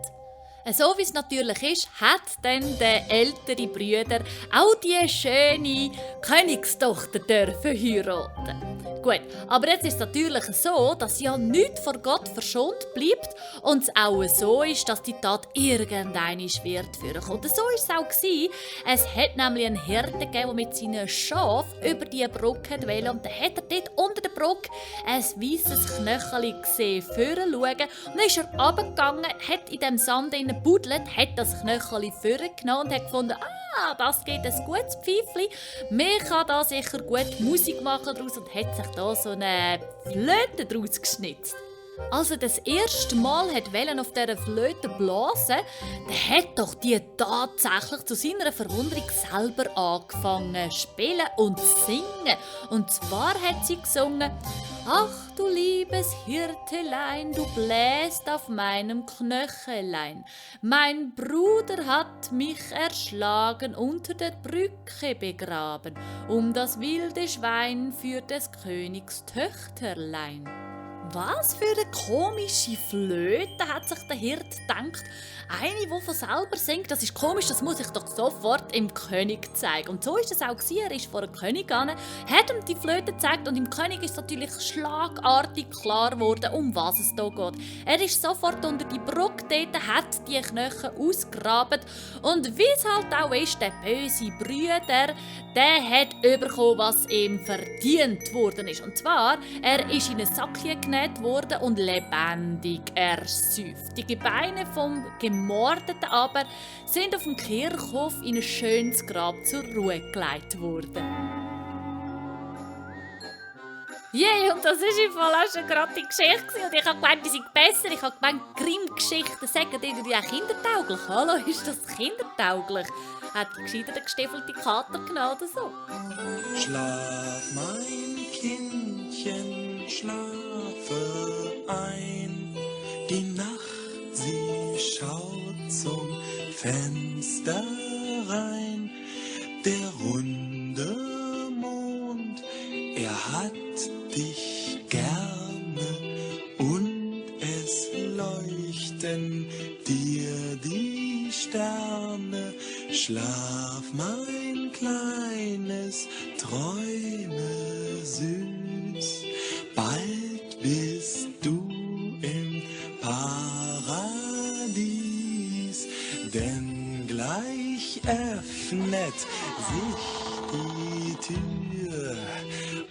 So wie es natürlich ist, hat dann der ältere Bruder auch die schöne Königstochter dürfen heiraten. Gut, aber jetzt ist es natürlich so, dass ja nichts vor Gott verschont bleibt und es auch so ist, dass die Tat irgendeinmal wird vorkommen. Und so war es auch. Es hat nämlich einen Hirte gegeben, der mit seinen Schafen über diese Brücke wollte. Und dann hat er dort unter der Brücke ein weisses Knöcheli gesehen, vorne schauen. Und dann ist er runtergegangen, hat in dem Sand gebuddelt, hat das Knöcheli vorgenommen und hat gefunden, das geht ein gutes Pfeifchen. Man kann da sicher gut Musik machen daraus und hat sich da so eine Flöte daraus geschnitzt. Als er das erste Mal auf dieser Flöte blasen, dann hat doch die tatsächlich zu seiner Verwunderung selber angefangen zu spielen und zu singen. Und zwar hat sie gesungen: Ach du liebes Hirtelein, du bläst auf meinem Knöchelein. Mein Bruder hat mich erschlagen, unter der Brücke begraben, das wilde Schwein für des Königs Töchterlein. Was für eine komische Flöte, hat sich der Hirt gedacht. Eine, die von selber singt, das ist komisch, das muss ich doch sofort im König zeigen. Und so ist es auch gewesen. Er ist vor dem König gegangen, hat ihm die Flöte gezeigt und im König ist natürlich schlagartig klar geworden, um was es hier geht. Er ist sofort unter die Brücke dort, hat die Knochen ausgegraben und wie es halt auch ist, der böse Brüder, der hat bekommen, was ihm verdient worden ist. Und zwar, er ist in eine Sackchen genäht worden und lebendig ersäuft. Die Gebeine vom Gemordeten aber sind auf dem Kirchhof in ein schönes Grab zur Ruhe gelegt worden. Und das ist im Fall auch schon gerade die Geschichte gewesen. Und ich habe gemeint, die sind besser. Ich habe gemeint, Grimm-Geschichten sagen irgendwie auch kindertauglich. Hallo, ist das kindertauglich? Hat gescheiter den gestiefelten Kater genommen oder so? Schlaf, mein Kindchen, schlafe ein. Die Nacht, sie schaut zum Fenster rein. Der runde Mond, er hat dich gerne und es leuchten dir die Sterne. Schlaf, mein Kleines, träume süß, bald bist du im Paradies, denn gleich öffnet sich die Tür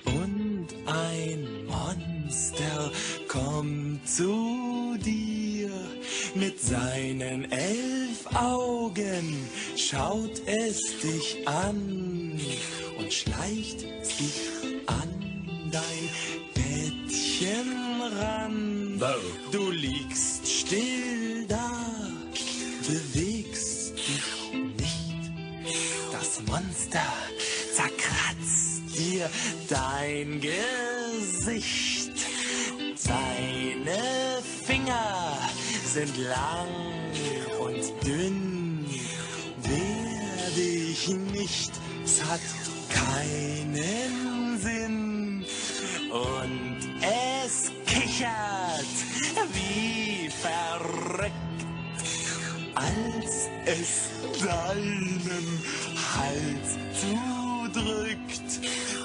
und ein Monster kommt zu dir. Mit seinen 11 Augen schaut es dich an und schleicht sich an dein Bettchen ran. Du liegst still da, bewegst dich nicht. Das Monster zerkratzt dir dein Gesicht. Seine Finger sind lang und dünn. Wer dich nicht, es hat keinen Sinn. Und es kichert wie verrückt, als es deinen Hals zudrückt.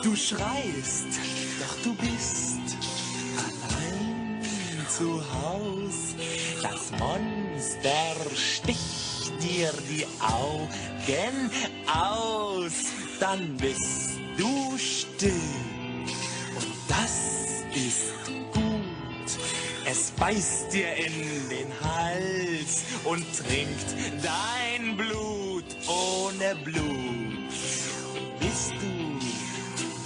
Du schreist, doch du bist allein zu Haus. Das Monster sticht dir die Augen aus. Dann bist du still und das ist gut. Es beißt dir in den Hals und trinkt dein Blut ohne Blut. Bist du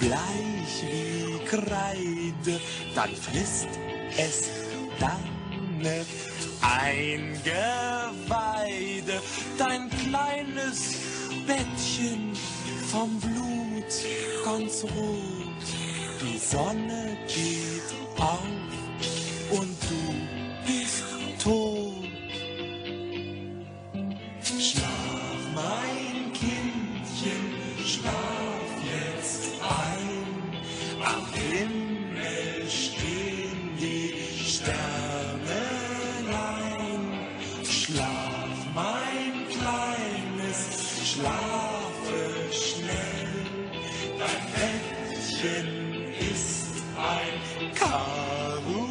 bleich wie Kreide, dann frisst es deine Eingeweide. Dein kleines Bettchen vom Blut ganz rot. Die Sonne geht auf und du bist tot. Schlaf, mein Kindchen, schlaf jetzt ein. Am Himmel stehen die Sternlein. Schlaf, mein Kleines, schlafe schnell. Dein Bettchen ist ein Karussell.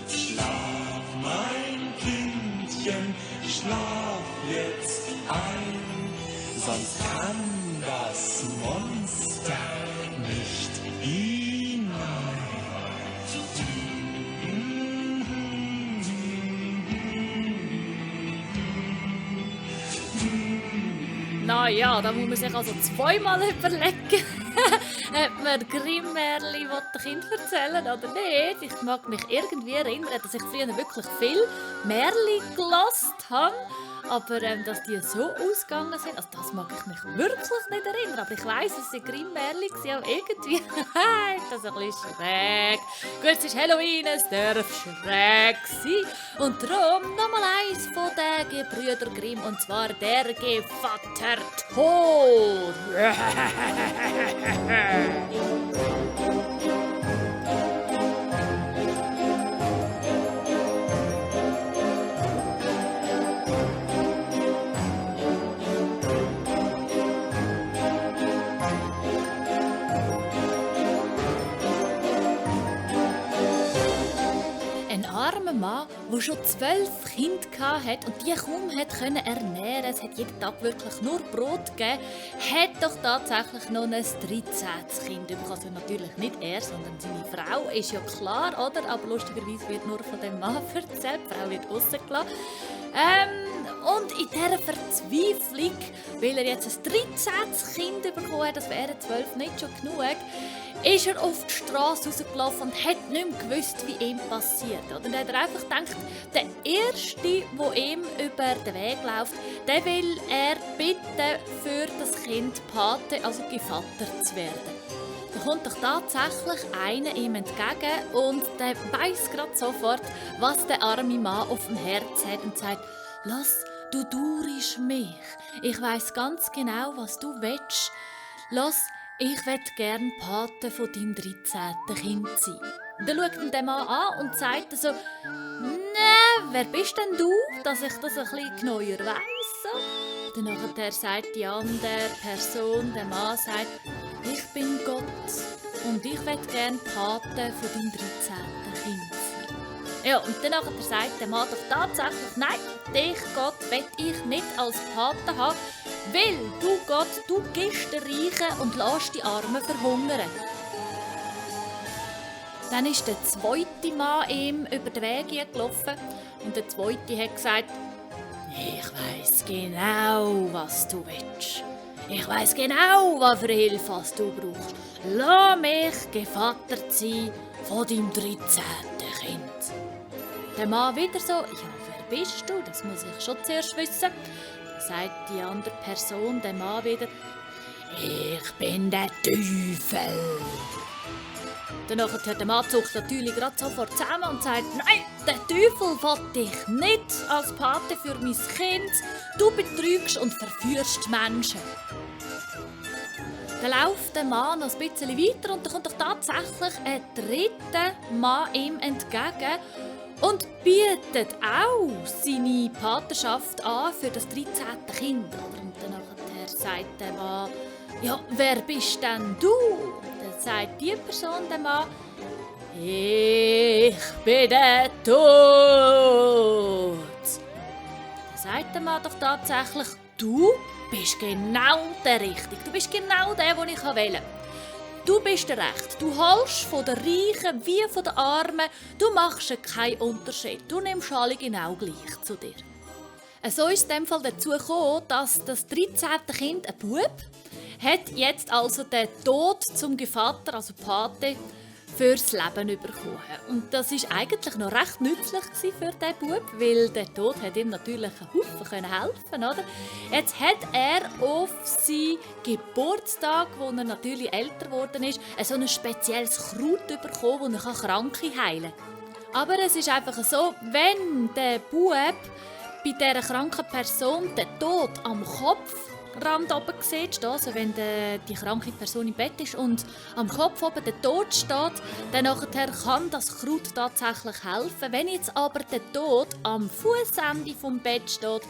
Schlaf, mein Kindchen, schlaf jetzt ein, sonst kann das Monster nicht hinein. Na ja, da muss man sich also zweimal überlegen, ob man Grimm-Märchen den Kindern erzählen oder nicht. Ich mag mich irgendwie erinnern, dass ich früher wirklich viel Märchen gehört habe. Aber dass die so ausgegangen sind, also das mag ich mich wirklich nicht erinnern. Aber ich weiss, es sind Grimm-Märchen, aber irgendwie ist das ein bisschen schräg. Gut, es ist Halloween, es darf schräg sein. Und darum nochmal eins von den Gebrüder Grimm, und zwar der Gevatter Tod. Ein armer Mann, der schon 12 Kinder hatte und die kaum ernähren konnte, es hat jeden Tag wirklich nur Brot gegeben, hat doch tatsächlich noch ein 13. Kind bekommen. Also natürlich nicht er, sondern seine Frau, ist ja klar, oder? Aber lustigerweise wird nur von dem Mann erzählt, die Frau wird rausgelassen. Und in dieser Verzweiflung, weil er jetzt ein 13. Kind bekommen hat, das wären 12 nicht schon genug, ist er auf die Straße rausgelaufen und hat nicht mehr gewusst, wie ihm passiert. Und er hat einfach gedacht, der Erste, der ihm über den Weg läuft, den will er bitten, für das Kind Pate, also Gevatter zu werden. Da kommt doch tatsächlich einer ihm entgegen und der weiss gerade sofort, was der arme Mann auf dem Herz hat und sagt: «Lass, du dauerst mich. Ich weiss ganz genau, was du willst. Lass, ich will gern Pate von deinem 13. Kind sein.» Und dann schaut ihn der Mann an und sagt so: «Nee, wer bist denn du, dass ich das ein bisschen genauer weiss?» So. Dann sagt die andere Person, der Mann sagt: «Ich bin Gott und ich will gern Pate von deinem 13. Kind sein.» Ja, und dann sagt der Mann doch tatsächlich: «Nein, dich, Gott, will ich nicht als Pate haben, weil du, Gott, du gibst den Reichen und lässt die Armen verhungern.» Dann ist der zweite Mann ihm über den Weg gelaufen und der zweite hat gesagt: «Ich weiss genau, was du willst. Ich weiss genau, was für Hilfe was du brauchst. Lass mich Gevatter sein von deinem 13. Kind.» Der Mann wieder so: «Ja, wer bist du? Das muss ich schon zuerst wissen.» Dann sagt die andere Person, der Mann wieder: «Ich bin der Teufel.» Danach hat der Mann zuckt natürlich gerade sofort zusammen und sagt: «Nein, der Teufel will dich nicht als Pate für mein Kind. Du betrügst und verführst die Menschen.» Dann läuft der Mann noch ein bisschen weiter und dann kommt doch tatsächlich ein dritter Mann ihm entgegen und bietet auch seine Patenschaft an für das 13. Kind. Und dann sagt der Mann: «Ja, wer bist denn du?» Dann sagt die Person dem Mann: «Ich bin der Tod.» Dann sagt der Mann doch tatsächlich: «Du bist genau der Richtige. Du bist genau der, den ich wählen kann. Du bist der Recht. Du holst von den Reichen wie von den Armen. Du machst keinen Unterschied. Du nimmst alle genau gleich zu dir.» So ist es in dem Fall dazu gekommen, dass das 13. Kind, ein Bub, hat jetzt also den Tod zum Gevatter, also Pate, fürs Leben bekommen. Und das war eigentlich noch recht nützlich für diesen Bub, weil der Tod hat ihm natürlich einen Haufen helfen, oder? Jetzt hat er auf seinen Geburtstag, wo er natürlich älter geworden ist, so ein spezielles Kraut bekommen, das er Kranke heilen kann. Aber es ist einfach so, wenn der Bub bei dieser kranken Person den Tod am Kopfrand oben sieht, also wenn die kranke Person im Bett ist und am Kopf oben der Tod steht, dann kann das Kraut tatsächlich helfen. Wenn jetzt aber der Tod am Fußende vom Bett steht,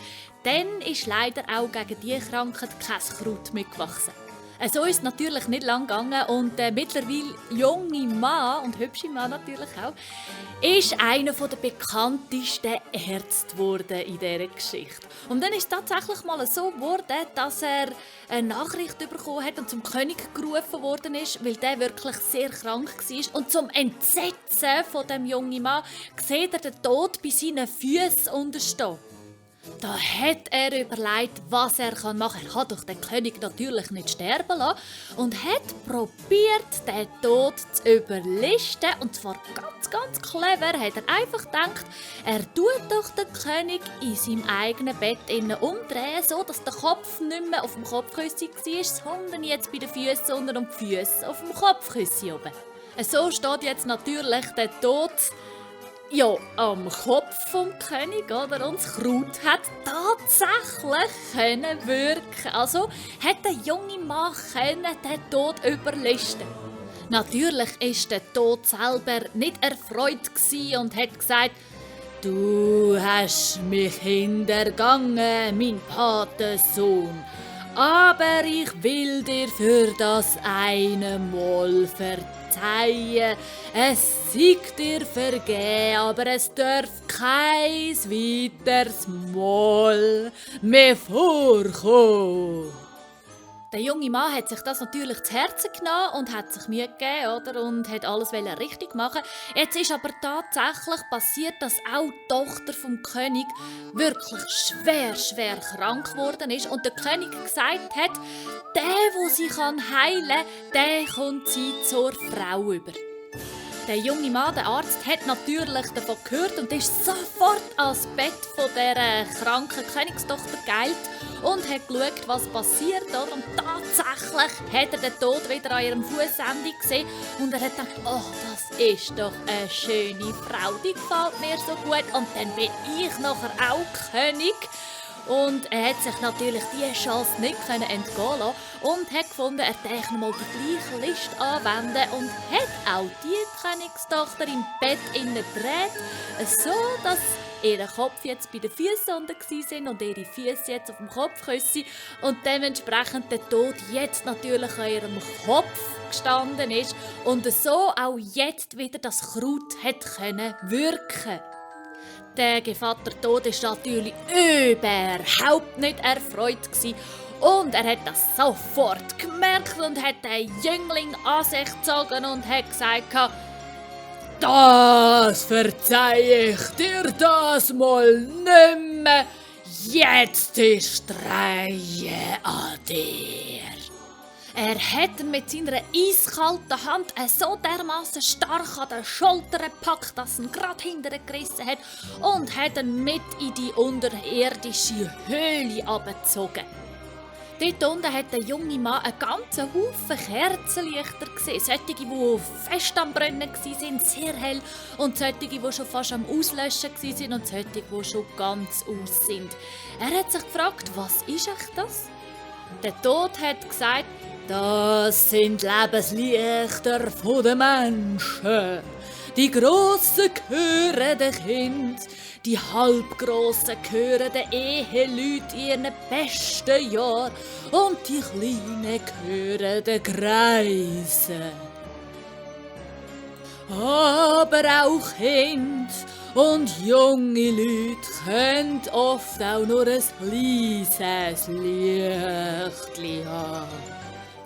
dann ist leider auch gegen diese Krankheit kein Kraut mitgewachsen. So ist es natürlich nicht lang gegangen und der mittlerweile junge Mann, und hübsche Mann natürlich auch, ist einer der bekanntesten Ärzte geworden in dieser Geschichte. Und dann ist es tatsächlich mal so geworden, dass er eine Nachricht bekommen hat und zum König gerufen worden ist, weil der wirklich sehr krank war. Und zum Entsetzen von dem jungen Mann sieht er den Tod bei seinen Füßen unterstehen. Da hat er überlegt, was er machen kann. Er kann doch den König natürlich nicht sterben lassen und hat probiert, den Tod zu überlisten. Und zwar ganz, ganz clever. Hat er einfach gedacht, er tut doch den König in seinem eigenen Bett umdrehen, so dass der Kopf nicht mehr auf dem Kopfkissen war, sondern jetzt bei den Füßen, sondern um die Füße auf dem Kopfkissen oben. So steht jetzt natürlich der Tod am Kopf vom König, oder? Und das Kraut hat tatsächlich wirken. Also hat der junge Mann den Tod überlisten. Natürlich ist der Tod selber nicht erfreut und hat gesagt: «Du hast mich hintergangen, mein Patensohn. Aber ich will dir für das eine Mal verzeihen. Es sei dir vergeben, aber es darf kein weiteres Mal mehr vorkommen.» Der junge Mann hat sich das natürlich zu Herzen genommen und hat sich Mühe gegeben, oder? Und hat alles richtig machen. Jetzt ist aber tatsächlich passiert, dass auch die Tochter vom König wirklich schwer krank geworden ist und der König gesagt hat, der sie heilen kann, der kommt sie zur Frau über. Der junge Mann, der Arzt, hat natürlich davon gehört und ist sofort ans Bett von dieser kranken Königstochter geeilt und hat geschaut, was passiert. Und tatsächlich hat er den Tod wieder an ihrem Fußende gesehen und er hat gedacht, oh, das ist doch eine schöne Frau, die gefällt mir so gut und dann bin ich nachher auch König. Und er hat sich natürlich diese Chance nicht entgehen lassen und hat gefunden, er darf noch mal die gleiche List anwenden und hat auch die Königstochter im Bett gedreht, so dass ihr Kopf jetzt bei den Füßen unten war und ihre Füße jetzt auf dem Kopfkissen und dementsprechend der Tod jetzt natürlich an ihrem Kopf gestanden ist und so auch jetzt wieder das Kraut hat wirken. Der Gevatter Tod war natürlich überhaupt nicht erfreut und er hat das sofort gemerkt und hat den Jüngling an sich gezogen und hat gesagt: «Das verzeihe ich dir das mal nimmer. Jetzt ist die Reihe an dir.» Er hat ihn mit seiner eiskalten Hand so dermaßen stark an den Schultern gepackt, dass er ihn gerade hinterher gerissen hat und hat ihn mit in die unterirdische Höhle abgezogen. Dort unten hat der junge Mann einen ganzen Haufen Kerzenlichter gesehen. Solche, die fest am Brennen waren, sehr hell. Und solche, die schon fast am Auslöschen waren und solche, die schon ganz aus sind. Er hat sich gefragt, was ist echt das? Der Tod hat gesagt, das sind Lebenslichter der Menschen. Die Grossen gehören den Kindern, die Halbgrossen gehören den Eheleuten in ihren besten Jahren und die Kleinen gehören den Greisen. Aber auch Kinder und junge Leute können oft auch nur ein kleines Lichtchen haben.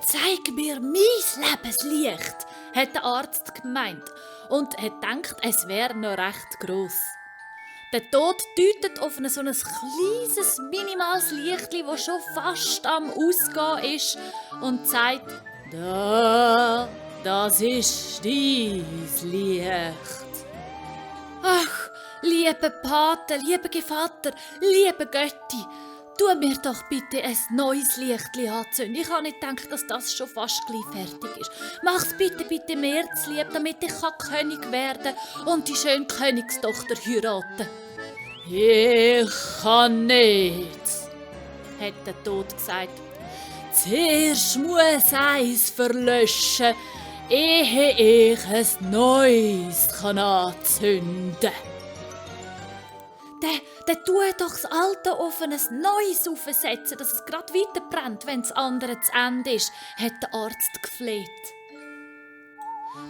«Zeig mir mein Lebenslicht», hat der Arzt gemeint und hat gedacht, es wäre noch recht gross. Der Tod deutet auf so ein kleines, minimales Lichtchen, das schon fast am Ausgehen ist und sagt, das ist dein Licht. Ach, lieber Pate, lieber Gevatter, lieber Götti, tu mir doch bitte ein neues Lichtchen anzünden. Ich habe nicht gedacht, dass das schon fast gleich fertig ist. Mach's bitte mir zu lieb, damit ich König werden und die schöne Königstochter heiraten. Ich kann nicht, hat der Tod gesagt. Zuerst muss eins verlöschen, ehe ich ein neues anzünden kann. Der tut doch das Alte auf ein neues aufsetzen, dass es gerade weiter brennt, wenn das andere zu Ende ist, hat der Arzt gefleht.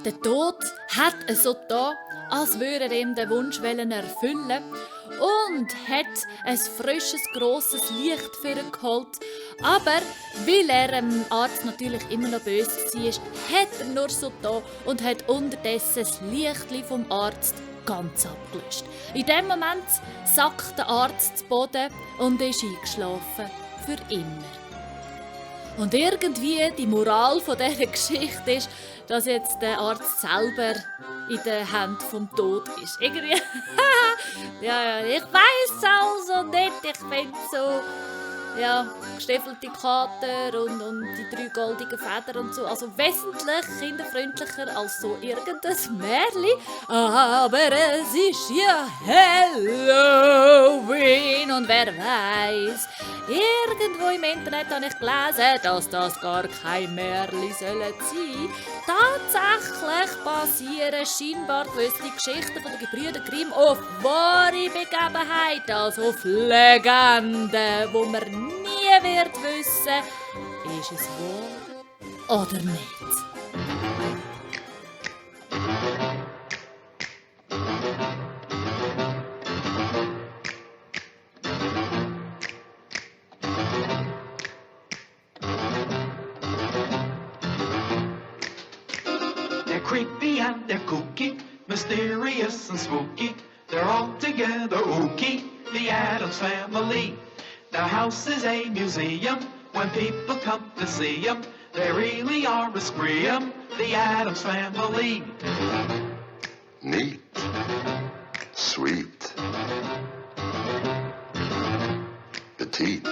Der Tod hat so getan, als würde er ihm den Wunsch erfüllen und hat ein frisches, grosses Licht für ihn geholt. Aber weil er dem Arzt natürlich immer noch böse war, hat er nur so getan und hat unterdessen das Lichtchen vom Arzt ganz abgelöscht. In dem Moment sackt der Arzt zu Boden und ist eingeschlafen. Für immer. Und irgendwie die Moral von dieser Geschichte ist, dass jetzt der Arzt selber in den Händen vom Tod ist. Irgendwie, ja, ich weiss also nicht, ich finde so, ja, gestiefelte Kater und die 3 goldigen Federn und so. Also wesentlich kinderfreundlicher als so irgendein Märchen. Aber es ist ja Halloween und wer weiß, irgendwo im Internet habe ich gelesen, dass das gar kein Märchen sollen sein. Tatsächlich basieren scheinbar gewisse Geschichten von den Gebrüder Grimm auf wahre Begebenheiten, also auf Legenden, wo man nie wird wissen, ist es wahr oder nicht. Creepy and they're kooky, mysterious and spooky. They're all together ooky, the Addams Family. Their house is a museum. When people come to see them, they really are a scream, the Addams Family. Neat. Sweet. Petite.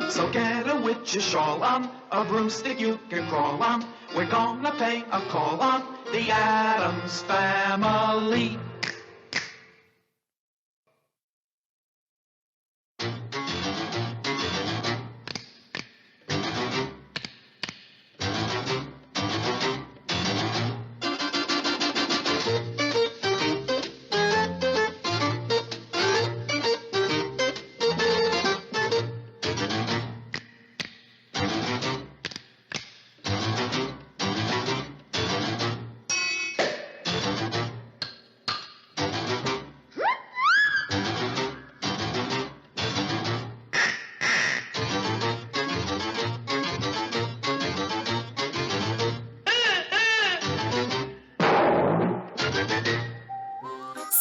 So get a witch's shawl on, a broomstick you can crawl on. We're gonna pay a call on the Addams Family.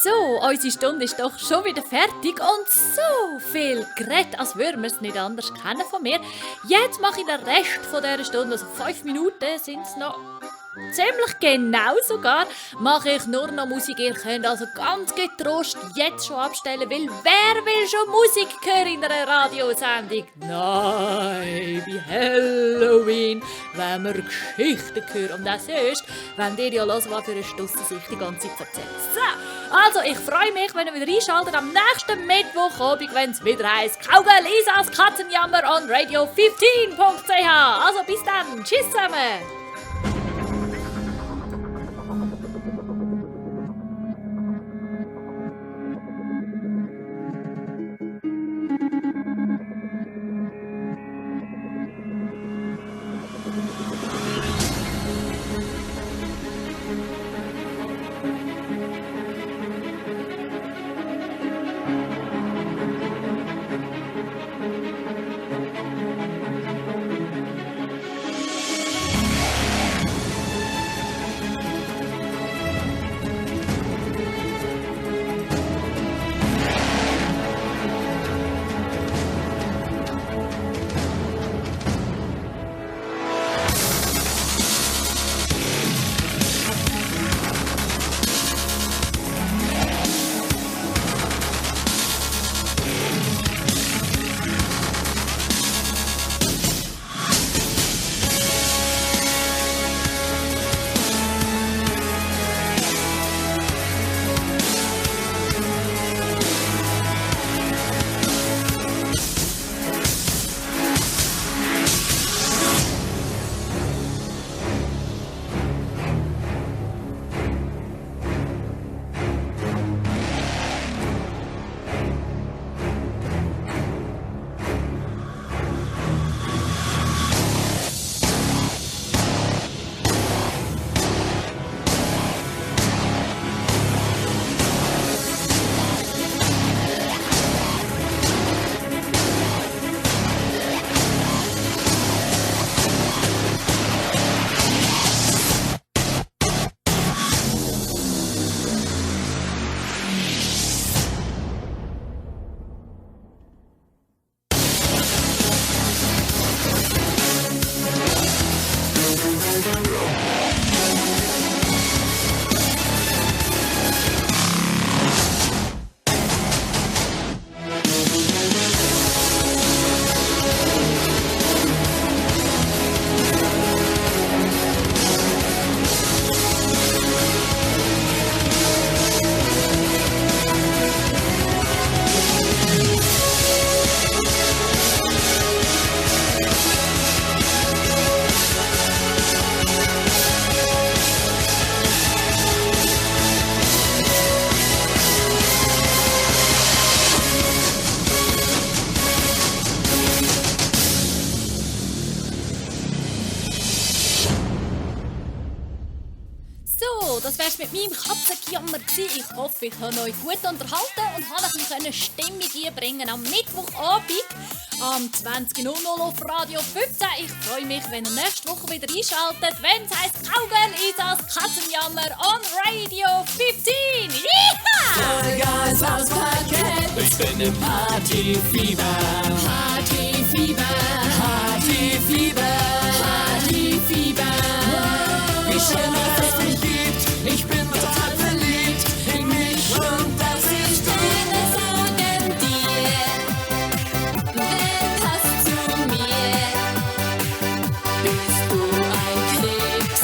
So, unsere Stunde ist doch schon wieder fertig und so viel geredet, als würden wir es nicht anders kennen von mir. Jetzt mache ich den Rest von dieser Stunde, also 5 Minuten sind es noch. Ziemlich genau sogar, mache ich nur noch Musik. Ihr könnt also ganz getrost jetzt schon abstellen, weil wer will schon Musik hören in einer Radiosendung? Nein, bei Halloween, wenn wir Geschichten hören. Und das ist, wenn ihr ja hören, was für eine Stusse sich die ganze Zeit erzählt. So, also ich freue mich, wenn ihr wieder einschaltet am nächsten Mittwochabend, wenn es wieder heisst Kauge Lisas Katzenjammer on radio15.ch. Also bis dann, tschüss zusammen. mit meinem Katzengejammer. Ich hoffe, ich habe euch gut unterhalten und habe ein bisschen Stimmung einbringen am Mittwochabend am 20.00 auf Radio 15. Ich freue mich, wenn ihr nächste Woche wieder einschaltet, wenn es heisst Cowgirl ist das Katzenjammer on Radio 15. Vollgas aus Parkett. Ich bin im Partyfieber. Partyfieber. Partyfieber. Partyfieber. Wie schön, dass es mich gibt. Ich bin total verliebt in mich und das ist Sterne sagen dir, wer passt zu mir? Bist du ein Krebs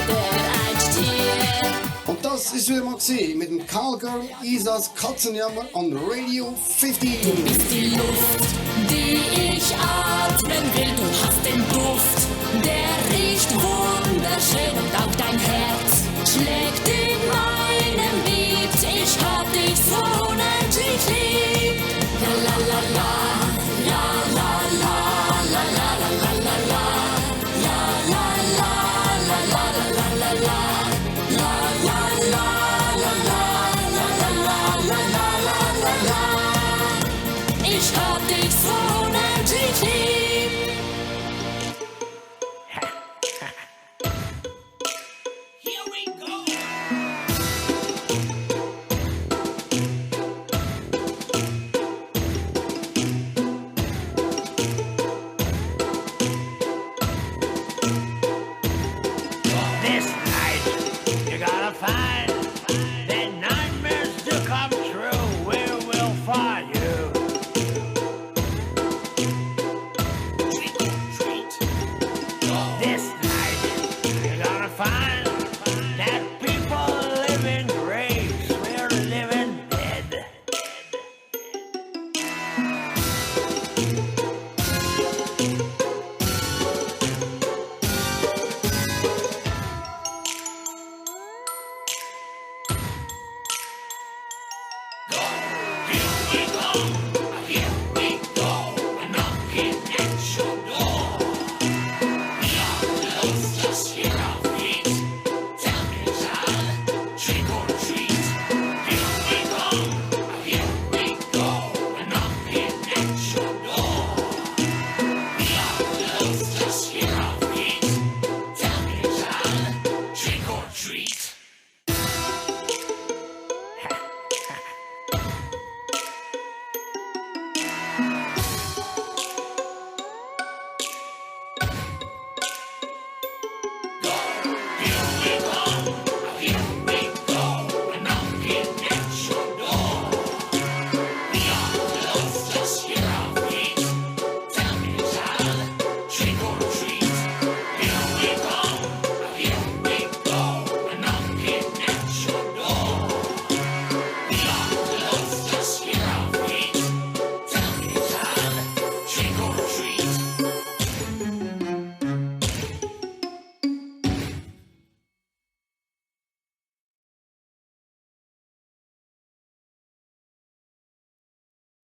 oder ein Stier? Und das ist wieder mal gewesen mit dem Callgirl Isas Katzenjammer on Radio 15. Bist die Luft, die ich atmen will. Du hast den Duft, der riecht wunderschön und auch dein Herz schlägt in meinem Beat. Ich hab dich so unendlich lieb. La la la la, la la la, la la la la la la, la la la la la la la la la, la la la la la la la. Ich hab dich so unendlich lieb. Here we go. This night, you gotta find that nightmares do come true. We will find you. This night, you gotta find that people live in graves. We're living dead. Trick or